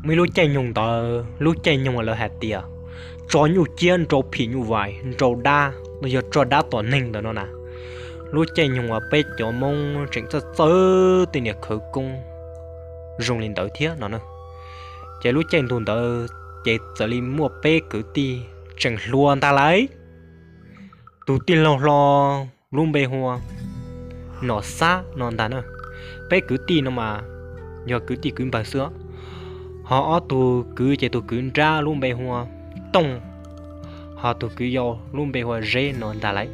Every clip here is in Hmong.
Muaj ib lub caij nyoog ntawd, lub caij nyoog uas lawv hais tias tso nyuj ciab nrau phim nyuj vais nrau dab, los yog tso dab tom neeg ntawd no na. Lub caij nyoog uas peb cov Hmoob tseem txawj txawj tej niag khawv koob zoo li ntawd thiab no na. Ces lub caij ntu ntawd ces txawm li muaj peb kwv tij tseem hluas ntag lauj. Tus tij laug hlo lub npe hu ua Nom Xab no ntag na. Peb kwv tij no mas yog kwv tij kwv npawg xwb, ho ob tug kwv ces tus kwv nrab lub npe hu ua Tooj, ho tus kwv yau lub npe hu ua Zeb no ntag lauj.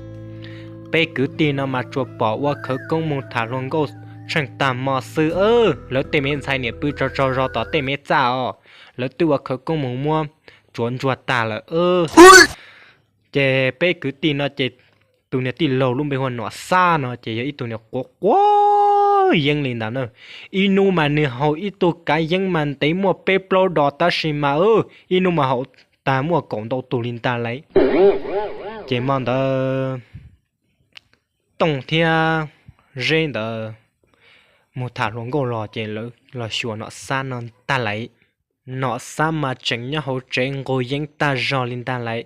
Peb kwv tij no mas tsuas pom ua khawv koob mus tham hluas nkauj tsheej tag hmo xwb. Lawv tej me ntxhais niam pw tsaug tsaug zog tom tej me txaj os, lawv twb ua khawv koob mus muab tsuav ntsuag tag lawm. Ces peb kwv tij no ces tus niag tij laug lub npe hu ua Nom Xab no ces yog ib tug niag quav quav yeeb li ntawd na. Ib hnub mas nws haus ib tug kav yeeb mas ntev muaj peb plaub dos tab sis mas ib hnub mas haus tag muaj kaum ntau tug li ntag lauj. Ces hmo ntawd Tooj thiab Zeb ntawd mus tham hluas nkauj los ces lawv los xyuas Nom Xab no ntag lauj. Nom Xab mas tseem nyob hauv tsev nqus yeeb tag zog li ntag lauj.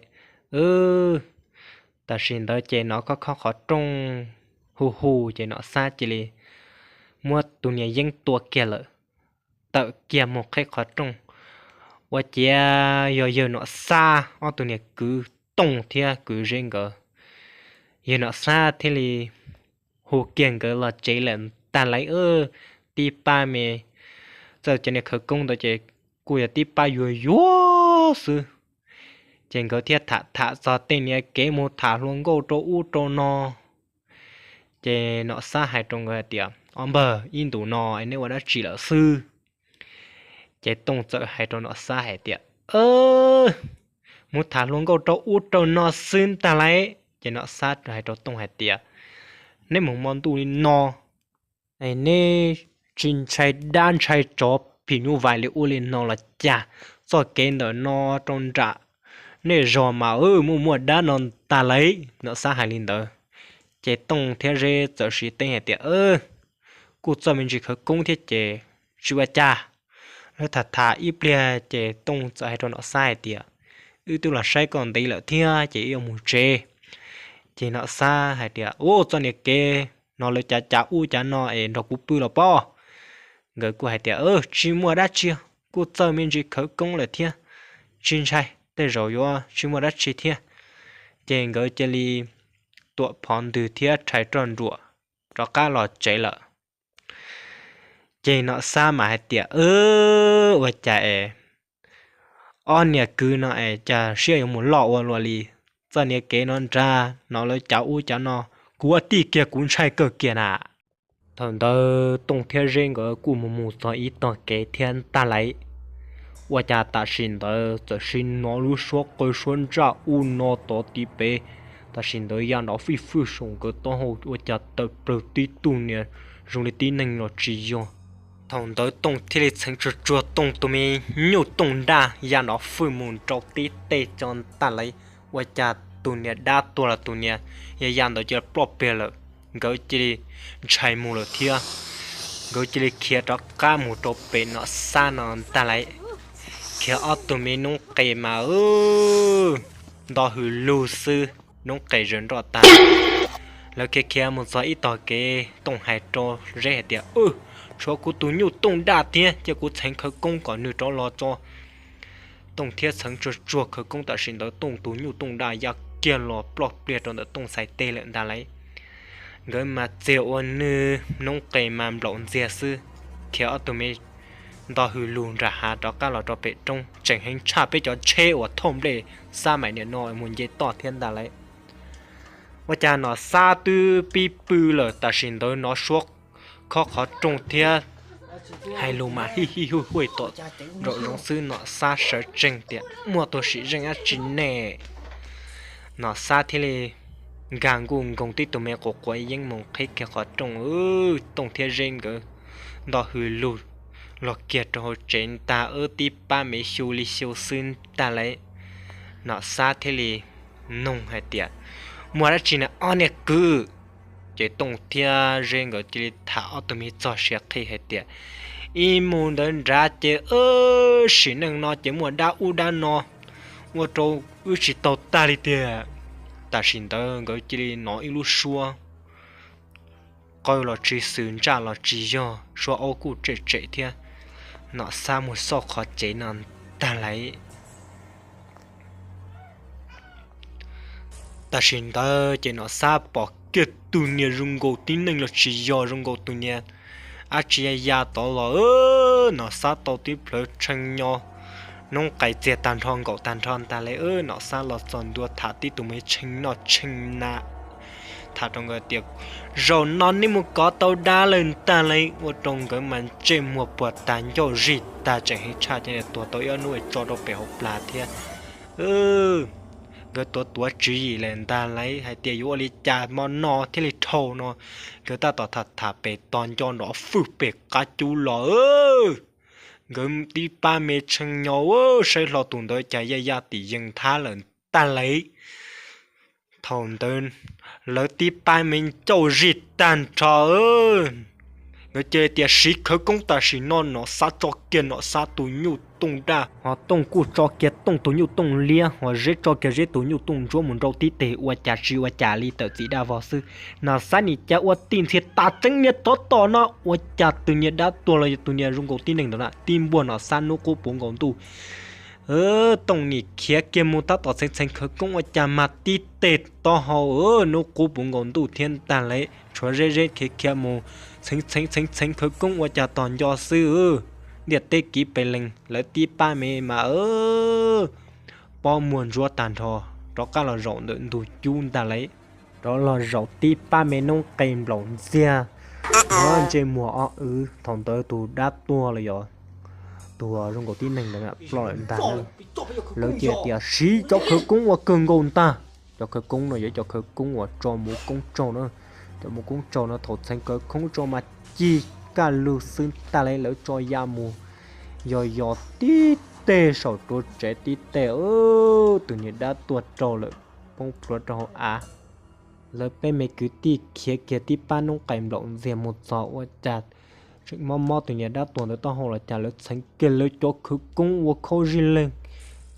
Tam sim ntawd ces Nom Xab khob qhov rooj hu hu ces Nom Xab cia li muab tus niag yeeb tua kiag lawm, tawm kiag mus qhib qhov rooj. Ua ciav yog yawg Nom Xab ob tug niag kwv Tooj thiab kwv Zeb nkawd, yawg Nom Xab thiaj li hu kiag nkawd los tsev lawm ntag lauj. Tib pab me txawj cov niag khawv koob ntawd ces kuj yog tib pab yuag yuag xwb. Ces nkawd thiaj tham tham txog tej niag kev mus tham hluas nkauj rau ub rau no. Ces Nom Xab hais rau nkawd hais tias, ob npawg, ib ntus no neb ua dab tsi lawm xwb? Ces Tooj txawm hais rau Nom Xab hais tias, mus tham hluas nkauj rau ub rau no xwb ntag lauj. Ces Nom Xab hais rau Tooj hais tias, neb mus hmo ntuj li no, neb tsis ntshai dab ntshai tsov phim nyuj vais li ub li no los cas? Txoj kev ntawm no rau nram nej zos mas muaj muaj dab no ntag lauj. Nom Xab hais li ntawd, ces Tooj thiab Zeb txawm siv teeb hais tias, kuj txawj me ntsis khawv koob thiab ces tsis ua cas. Lawv tham tham ib pliag ces Tooj txawm hais rau Nom Xab hais tias, wb twb los saib koj ntev lawm thiab ces wb yuav mus tsev. Ces Nom Xab hais tias, ub, txoj niag kev no lawv cav cav ub cav no es nrog kuv pw los pob. Nkawd kuj hais tias, tsis muaj dab tsi, kuj txawj me ntsis khawv koob lawm thiab, tsis ntshai, tej zaum yuav tsis muaj dab tsi thiab. Ces nkawd cia li tuam phov ntws thiab rhais roj nruam rov qab los tsev lawm. Ces Nom Xab mas hais tias, ua cas es ob niag kwv no es cas siab yuav mus loj ua luaj li? Txoj niag kev no nrag no lawv cav ub cav no, kuv ua tij kiag kuv ntshai kawg kiag na. Thaum ntawd Tooj thiab Zeb nkawd kuj mus mus txog ib tog kev thiab ntag lauj. Ua cas tam sim ntawd txawm sim hnov lub suab qw suab ntsaj ub no tod tim pem. Tam sim ntawd ya nrov fij fwj saum nkawd taub hau ua cas tawm plaws tib tug niag zoo li tib neeg los tsis yog. Thaum ntawd Tooj thiaj li txheev tsuag tsuag Tooj tus me nyuj tooj nraj ya nrov fwj mus rau tib teg tso ntag lauj. Ua cas tus niag dab tuag los tus niag ya ya ntawd cia li ploj pliag lawm. Nkawd cia li ntshai mus lawm thiab. Nkawd cia li khiav rov qab mus rau pem Nom Xab no ntag lauj. Khiav ob tug me noob qes mas nto hws lug xwb, noob qes zaws nroj tag. Lawv khiav khiav mus txog ib tog kev, Tooj hais rau Zeb hais tias, tshuav kuv tus nyuj tooj nraj thiab, cia kuv txheev khawv koob kom nws rov los tso. Tooj thiaj txheev tsuag tsuag khawv koob tam sim ntawd Tooj tus nyuj tooj nraj ya kiag los ploj pliag rau ntawm Tooj txhais teg lawm ntag lauj. Nkawd mas txiag ua nws noob qes mas nplaum ntxiag xwb. Khiav ob tug me nto hws lug nram hav rov qab los rau pem roob tseem heev tshaj peb cov tsheb uas thauj nplej xab maim niam no mus nce toj thiab ntag lauj. Ua cas Nom Xab twb pib pw lawm tam sim ntawd hnov suab khob qhov rooj thiab hais lus mas hij hij huj huj tom nraum zoov xwb. Nom Xab sawv tsees tias muaj tus sim zeej dab tsi ne. Nom Xab thiaj li nkag nkuj nkoos tib tug me quav quav yeeb mus qhib kiag qhov rooj. Tooj thiab Zeb nkawd nto hws lug los kiag rau hauv tsev ntag, wb tib pab me xyu li xyu xwb ntag lauj. Nom Xab thiaj li noog hais tias, muaj dab tsi na ob niag kwv? Ces Tooj thiab Zeb nkawd cia li tham ob tug me txog siav qhi hais tias, Ib mus ntawd nrad ces, wb sim neej no ces muaj dab ub dab no ua rau wb tsis tau tag li tiag. Tam sim ntawd nkawd cia li hnov ib lub suab qawj los tsis xwm ntsaj los tsis yog, suab aub kuj tsem tsem thiab. Nom Xab mus xauj qhov tsev no tag lawm. Tam sim ntawd ces Nom Xab pom kiag tus niag zoo nkaus tib neeg los tsis yog, zoo nkaus tus niag dab tsi ya ya tod los. Nom Xab tau tib plhawv tshee nyo, noob qes txias tag nrho nkaum tag nrho ntag lawm. Nom Xab los txog ntua tham tib tug me tshee noj tshee na, tham rau nkawd tias, zaum no nej mus kov tau dab lawm ntag lawm. Ua rau nkawd mas ntsej muag puas tag ncauj zig tag, tseem heev tshaj ces tuag tau ib ob hnub tso rau pem hauv plag thiab. Nkawd tuav tuav tswv yim lawm ntag lawm hais tias yuav ua li cas hmo no thiaj li dhau no. Nkawd tab tom tham tham pem tog nco nrov fwj pem qab cub los. Nkawd tib pab me tshee nyo, saib hlo tus ntawd cas ya ya tim yees thab lawm ntag lawm. Thaum ntawd lawv tib pab me ncauj zig tag nrho. Nkawd cia li tias siv khawv koob tam sim no. Nom Xab tso kiag Nom Xab tus nyuj tooj daj, ho Tooj kuj tso kiag Tooj tus nyuj tooj liab, ho Zeb tso kiag Zeb tus nyuj tooj ntsuab mus nrau tib teg ua cas tsis ua cas li, tawm txim daj vog xwb. Nom Xab nim cas ua tij ntxhias tas tseeb niag tov tom no, ua cas tus niag dab tuag los yog tus niag zoo nkaus tib neeg ntawd na tib npuaj Nom Xab hnub qub puv nkaus ntuj. Tooj nim khiav kiag mus tab tom txheev txheev khawv koob ua cas mag tib teg taub hau, hnub qub puv nkaus ntuj thiab ntag lawm. Tshuav Zeb, Zeb khiav khiav mus txheev txheev txheev txheev khawv koob ua cas tos nco xwb. Ntiaj teb kiv pes lees, lawv tib pab me mas pob muag ntsuab tag nrho, rov qab los zaum ntawm ntug cub ntag lawm. Rov los zaum tib pab me noob qes nplaum ntxiag, ntsej muag ob wv. Thaum ntawd tus dab tuag los yog tus zoo nkaus tib neeg ntawd ploj lawm ntag. Lawv cia tias siv cov khawv koob ua kawg nkaus ntag. Cov khawv koob no yog cov khawv koob uas tso mus koob tsaug na. Cov mus koob tsaug no thaum txheev khawv koob tso mas cig kaj lug xwb ntag lawm, lawv tso ya mus yos yos tib teg saum ruav tsev tib teg, tus niag dab tuag raug lawm poob plhuav rau hauv av. Lawv peb me kwv tij khiav kiag tib pab noob qes nplaum ntxiag mus txog ua cas tseem mob mob tus niag dab tuag ntawd taub hau los cas lawv txheev kiag lawv cov khawv koob ua khaub zig leeg,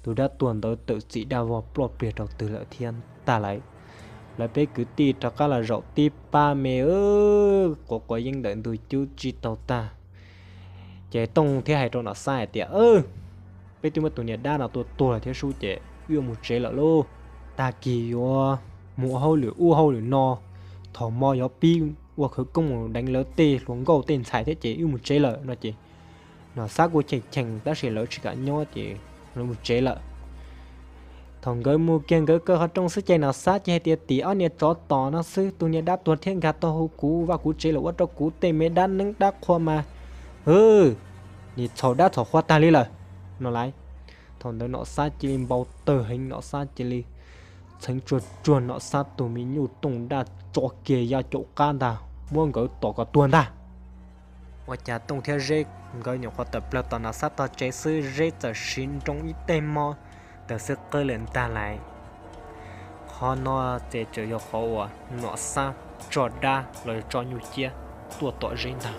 tus dab tuag ntawd tawm txim daj vog ploj pliag rau twg lawm thiab ntag lawm. Lawv peb kwv tij rov qab los zaum tib pab me quav quav yeeb ntawm ntug cub tsis tau tag. Ces Tooj thiaj hais rau Nom Xab hais tias, peb twb muab tus niag dab no tua tuag lawm thiab sub ces wb yuav mus tsev lawm lauj. Tag kis yuav mus ua hauj lwm ub hauj lwm no, thaum hmo yuav pib ua khawv koob mus deev lawv tej hluas nkauj tej ntxhais thiab ces wb mus tsev lawm no ces Nom Xab kuj cheem cheem tab sis lawv tsis kam nyob ces lawv mus tsev lawm. Thaum nkawd mus kiag nkawd kaw qhov rooj xwb ces Nom Xab ces hais tias, tim ob niag tsov tom no xwb, tus niag dab tuag thiab nkag tau hauv kuv vaj kuv tsev lawm ua rau kuv tej me dab neeb dab qhua mas, hwb, nim txhaum dab txhaum qhua tag li lawm no lauj. Thaum ntawd Nom Xab cia li npau taws heev, Nom Xab cia li txheev tsuag tsuag Nom Xab tus me nyuj tooj daj tso kiag ya caum qab ntag, muab nkawd tom kom tuag ntag. Ua cas Tooj thiab Zeb nkawd nyuam qhuav tawm plaws tom Nom Xab tog tsev xwb, Zeb txawm siv nroo ib teg mob tawm xwb qw lawm ntag lauj. Qhov no ces tseem yog qhov uas Nom Xab tso dab los yog tso nyuj ciab tuaj tom Zeb ntag.